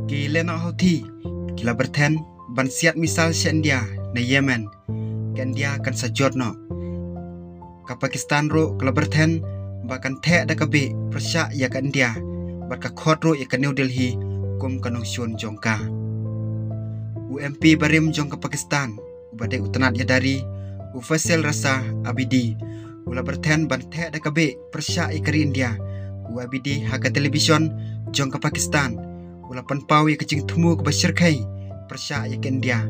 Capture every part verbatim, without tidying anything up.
Ki lehnoh Houthi ki la byrthen ban siat missile sha India na Yemen. Ka India kan sa jot noh. Ka Pakistan ruh ka la byrthen ba kan theh da ka bih pyrshah ïa ka India bad ka khot ruh ïa ka New Delhi kum ka nongshun jong ka. U M P barim jong ka Pakistan, uba dei u tnat ïada ri, u Faisal Raza Abidi, u la byrthen ban theh da ka bih pyrshah ïa ka ri India. U Abidi ha ka television jong ka Pakistan u la pynpaw ïa ka jingthmu kaba shyrkhei pyrshah ïa ka India,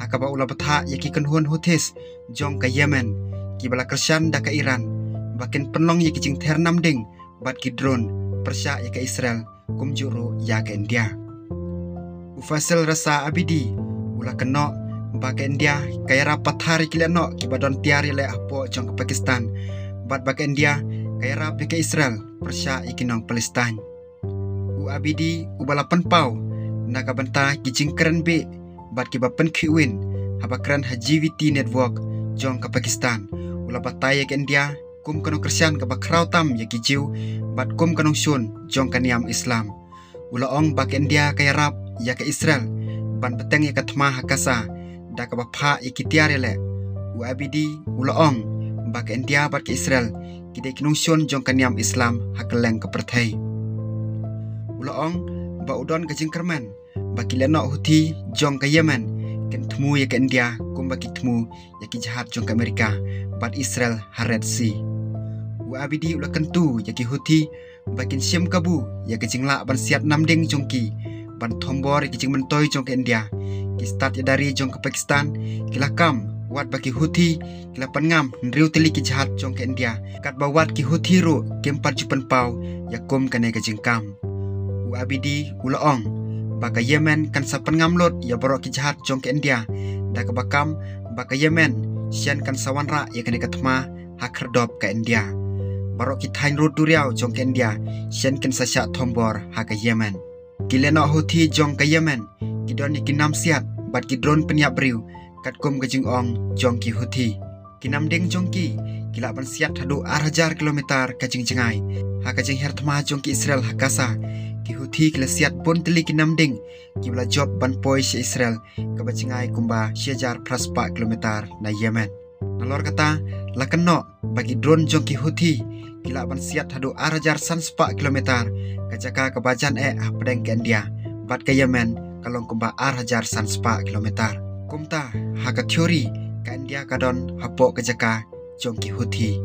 ha kaba u la bthah ïa ki kynhun Houthis jong ka Yemen, kiba la kyrshan da ka Iran, ba kin pynlong ïa ki jingther namding bad ki drone pyrshah ïa ka Israel, kumjuh ruh ïa ka India. U Faisal Raza Abidi u la kynnoh ba ka India ka ïarap pathar ïa ki lehnoh kiba don tiar ïaleh hapoh jong ka Pakistan, bad ba ka India ka ïarap ïa ka Israel pyrshah ïa ki nong Palestine. U Abidi uba la pynpaw na ka bynta ki jingkren bih bad kiba pynkhih win haba kren ha G V T network jong ka Pakistan, u la batai ïa ka India kum ka nongkyrshan kaba khraw tam ïa ki Jiw bad kum ka nongshun jong ka niam Islam. U la ong ba ka India ka ïarap ïa ka Israel ban bteng ïa ka thma ha Gaza da kaba phah ïa ki tiar ïaleh. U Abidi u la ong ba ka India bad ka Israel ki dei ki nongshun jong ka niam Islam ha kylleng ka pyrthei. U la ong ba u don ka jingkyrmen ba ki lehnoh Houthi jong ka Yemen kin thmu ïa ka India kumba ki thmu ïa ki jahaj jong ka Amerika bad Israel ha Red Sea. U Abidi u la kyntu ïa ki Houthi ba kin shim kabu ïa ka jinglah ban siat namding jong ki ban thombor ïa ka jingmyntoi jong ka India. Ki stad ïada ri jong ka Pakistan ki la kam wat ba ki Houthi ki la pynngam hynriew tylli ki jahaj jong ka India, katba wat ki Houthi ruh kim pat ju pynpaw ïa kum kane ka jingkam. U Abidi u la ong ba ka Yemen kan sa pynngam lut ïa baroh ki jahaj jong ka India, da kaba kam ba ka Yemen shen kan sa wanrah ïa kane ka thma ha khyrdop ka India. Baroh ki thaiñ rud duriaw jong ka India shen kin sa shah thombor ha ka Yemen. Ki lehnoh Houthi jong ka Yemen ki don ïa ki nam siat bad ki drone pynïap briew, katkum ka jingong jong ki Houthi. Ki namding jong ki ki lah ban siat haduh ar hajar kilometer ka jingjngai. Ha ka jingher thma jong ki Israel ha Gaza, ki Houthi ki la siat bun tylli ki namding kiba la jop ban poi sha Israel, kaba jngai kumba shi hajar phra spah kilometer na Yemen. Nalor kata, la kynnoh ba ki drone jong ki Houthi ki lah ban siat haduh ar hajar san spah kilometer, ka jaka kaba jan eh hapdeng ka India bad ka Yemen ka long kumba ar hajar san spah kilometer. Kumta, ha ka theory, ka India ka don hapoh ka jaka jong ki Houthi.